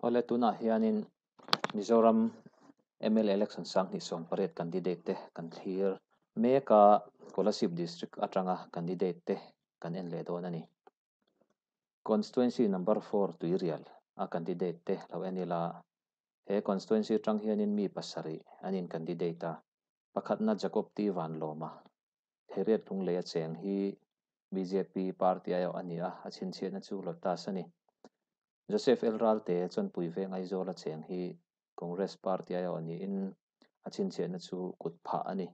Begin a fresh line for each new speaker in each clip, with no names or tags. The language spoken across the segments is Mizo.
Awle tunah hianin Mizoram mla election 2018 candidate te kan thlir mek a, Kolasib district atanga candidate te kan en leh dawn a ni. Constituency number 4 Tuirial a candidate te lo en ila, he constituency atang hianin mi pasarih an in candidate a, pakhatna Jacob T Vanlawma, Theriat Lunglei a cheng hi bjp party aiawh a ni a, a chhinchhiahna chu Lotus a ni. Joseph L Ralte Chawnpui Veng Aizawl a cheng hi Congress party aiawh niin a chhinchhiahna chu kut phah a ni.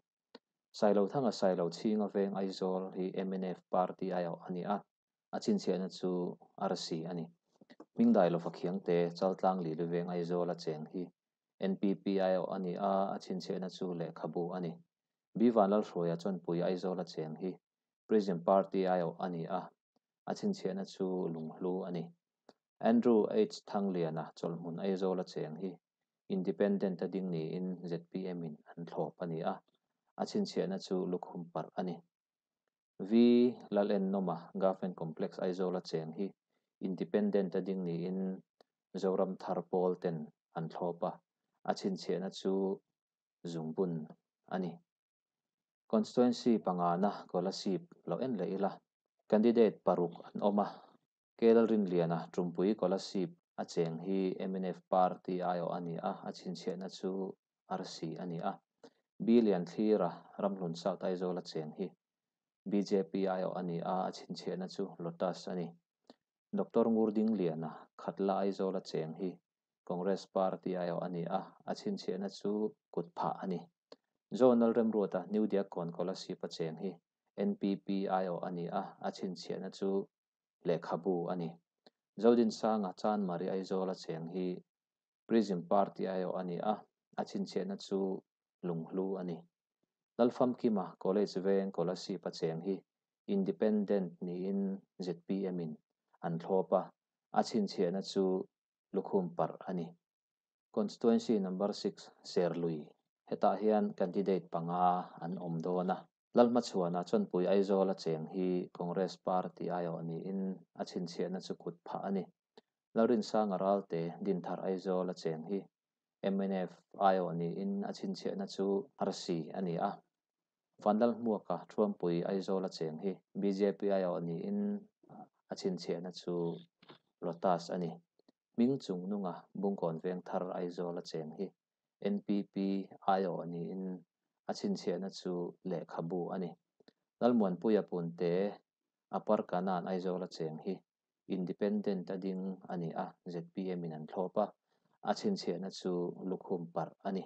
Sailothanga Sailo Chhinga Veng Aizawl hi mnf party aiawh a ni a, a chhinchhiahna chu arsi a ni. Hmingdailova Khiangte Chaltlang Lili Veng Aizawl a cheng hi NPP aiawh a ni a, a chhinchhiahna chu lehkhabu a ni. B Vanlalhruaia Chawnpui Aizawl a cheng hi Prism Party aiawh a ni a, a chhinchhiahna chu lunghlu a ni. Andrew H Thangliana Chawlhhmun Aizawl a cheng hi Independent a ding niin zpm in an thlawp a ni a, a chhinchhiahna chu lukhum parh a ni. V Lalennawma Government Complex Aizawl a cheng hi Independent a ding niin Zoram Thar Pawl ten an thlawp a, a chhinchhiahna chu zungbun a ni. Constituency pangana Kolasib lo en leh ila, candidate paruk an awm a, K Lalrinliana Tumpui Kolasib a cheng hi mnf party aiawh a ni a, a chhinchhiahna chu arsi a ni a. B Lianthlira Ramhlun South Aizawl a cheng hi bjp aiawh a ni a, a chhinchhiahna chu Lotus a ni. Doctor Ngurdingliana Khatla Aizawl a cheng hi Congress party aiawh a ni a, a chhinchhiahna chu kut phah a ni. John Lalremruata New Diakkawn Kolasib a cheng hi NPP aiawh a ni a, a chhinchhiahna chu lehkhabu a ni. Zodinsanga Chanmari Aizawl a cheng hi Prism Party aiawh a ni a, a chhinchhiahna chu lunghlu a ni. Lalfamkima College Veng Kolasib a cheng hi Independent niin zpm in an thlawp a, a chhinchhiahna chu lukhum parh a ni. Constituency number 6 Serlui, hetah hian candidate panga an awm dawn a. Lalhmachhuana Chawnpui Aizawl a cheng hi Congress party aiawh niin a chhinchhiahna chu kut phah a ni. Lalrinsanga Ralte Dinthar Aizawl a cheng hi mnf aiawh niin a chhinchhiahna chu arsi a ni a. Vanlalhmuaka Thuampui Aizawl a cheng hi bjp aiawh niin a chhinchhiahna chu Lotus a ni. Hming Chungnunga Bungkawn Vengthar Aizawl a cheng hi NPP aiawh niin a chhinchhiahna chu lehkhabu a ni. Lalmuanpuia Punte Upper Kanan Aizawl a cheng hi Independent a ding a ni a, zpm in an thlawp a, a chhinchhiahna chu lukhum parh a ni.